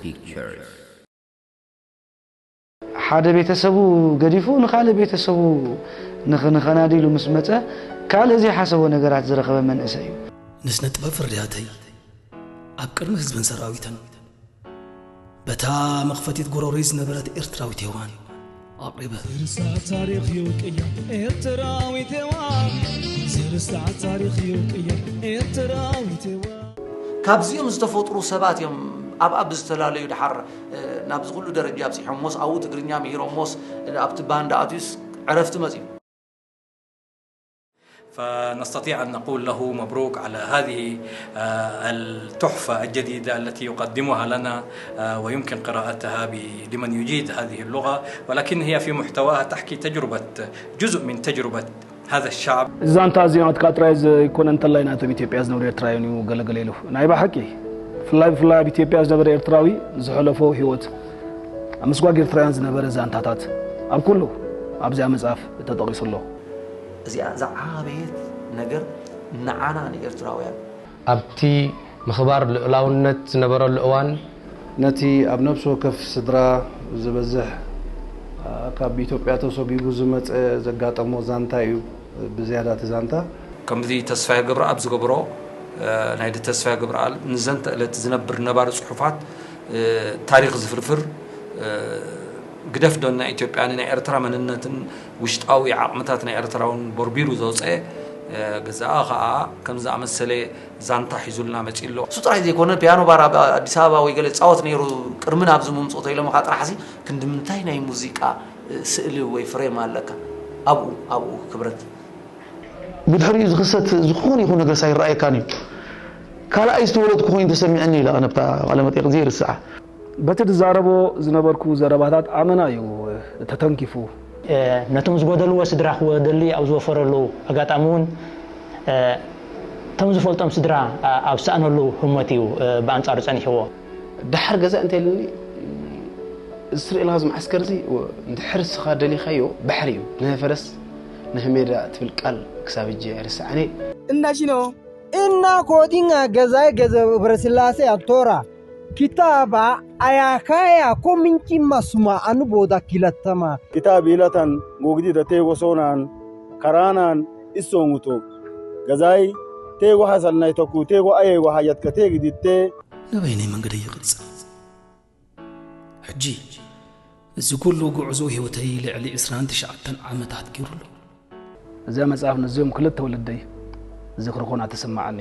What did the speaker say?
Pictures. ሓደ ቤተሰቡ ገዲፉ ንኻልእ ቤተሰቡ ንኽ- ንኸናዲ ኢሉ ምስ መጸ ካልእ ዘይሓሰቦ ነገራት ዝረኸበ መንእሰይ እዩ። ንስነ ጥበብ ፍርያተይ ኣብ ቅድሚ ህዝብን ሰራዊትን በታ መኽፈቲት ጎሮሮይ ዝነበረት ኤርትራዊት ሄዋን ኣቕሪበ። ዝርሳዕ ታሪኽ ይውቅያ ኤርትራዊት ሄዋን ዝርሳዕ ታሪኽ ይውቅያ ኤርትራዊት ሄዋን ካብዚኦም ዝተፈጥሩ ሰባት እዮም ኣብኣ ብዝተላለዩ ድሓር ናብዚ ኩሉ ደረጃ ኣብፂሖሞስ ኣብኡ ትግርኛ ምሂሮሞስ ኣብቲ ባንድ ኣትዩስ ዕረፍቲ መፅዩ فنستطيع أن نقول له مبروك على هذه آه، التحفة الجديدة التي يقدمها لنا آه، ويمكن قراءتها ب- لمن يجيد هذه اللغة، ولكن هي في محتواها تحكي تجربة، جزء من تجربة هذا الشعب. ዛንታ እዚ ናትካ ጥራይ ዘይኮነ እንተላይ ናቶም ኢትዮጵያ ዝነብሩ ኤርትራውያን እዩ ገለገለ ኢሉ ናይ ብሓቂ ብፍላይ ብፍላይ ኣብ ኢትዮጵያ ዝነበረ ኤርትራዊ ዝሐለፎ ህይወት ኣብ ምስጓግ ኤርትራውያን ዝነበረ ዛንታታት ኣብ ኩሉ ኣብዚኣ መጽሓፍ ተጠቒሱ ኣሎ። እዚኣ ዝዓበየት ነገር ንዓና ንኤርትራውያን ኣብቲ ምኽባር ልኡላውነት ዝነበረሉ እዋን፣ ነቲ ኣብ ነፍሲ ወከፍ ስድራ ዝበዝሕ ካብ ኢትዮጵያ ተሰጒጉ ዝመጸ ዘጋጠሞ ዛንታ እዩ። ብዝያዳ እቲ ዛንታ ከምዚ ተስፋዬ ገብረኣብ ዝገብሮ ናይ ተስፋዬ ገብረኣብ ንዘንተ ዕለት ዝነብር ነባሪ ጽሑፋት ታሪኽ ዝፍርፍር ግደፍ ዶ ናይ ኢትዮጵያ ንናይ ኤርትራ መንነትን ውሽጣዊ ዓቕምታት ናይ ኤርትራ እውን ቦርቢሩ ዘውፀአ ገዛኣ ከዓ ከም ዝኣመሰለ ዛንታ ሒዙልና መፂ ኣሎ እሱ ጥራይ ዘይኮነ ፒያኖ ባር ኣብ ኣዲስ ኣበባ ወይ ገለ ፃወት ነይሩ ቅድሚ ናብዚ ምምፅኡ ተኢሎም ከዓ ጥራሕ ሲ ክንዲ ምንታይ ናይ ሙዚቃ ስእሊ ወይ ፍሬም ኣለካ ኣብኡ ኣብኡ ክብረት ብድሕሪኡ ዝኽሰት ዝኾነ ይኹን ነገር ኣይረኣየካን እዩ ካልኣይ ዝተወለድኩ ኮይኑ ተሰሚዐኒ ኢለ ነብታ ቃለ መጠይቅ ዘይርስዓ በቲ ዝዛረቦ ዝነበርኩ ዘረባታት ኣመና እዩ ተተንኪፉ። ነቶም ዝጎደልዎ ስድራ ክወደሊ ኣብ ዝወፈረሉ ኣጋጣሚ እውን እቶም ዝፈልጦም ስድራ ኣብ ዝሰኣነሉ ህሞት እዩ ብኣንፃሩ ፀኒሕዎ። ደሓር ገዛ እንታይ ኢሉኒ እዚ ትርኢ ኣለኻ እዚ መዓስከር እዚ ድሕር እስኻ ደሊኻዮ ባሕሪ እዩ ንሀፈረስ ንህሜዳ ትብል ቃል ክሳብ እጂ ኣይርስዓን እየ። እናሽኖ እና ኮዲንጋ ገዛይ ገዘ እብረስላሴ ኣቶራ ኪታባ ኣያካያ ኮሚንኪ ማሱማ ኣኑ ቦዳ ኪለተማ Kitaab ilatan gogdida teego soonan karaanan issoonguto gazai teego hasalnai tokku teego ayeego hayatka teegi ditte ንበይነይ መንገደይ ይቕጽል። ሕጂ እዚ ኩሉ ጉዕዞ ህይወተይ ልዕሊ ዕስራን ትሽዓተን ዓመታት ገይሩ ኣሎ። እዚኣ መጽሓፍ ነዚኦም ክልተ ወለደይ ዝኽሪ ኾና ትስምዓኒ።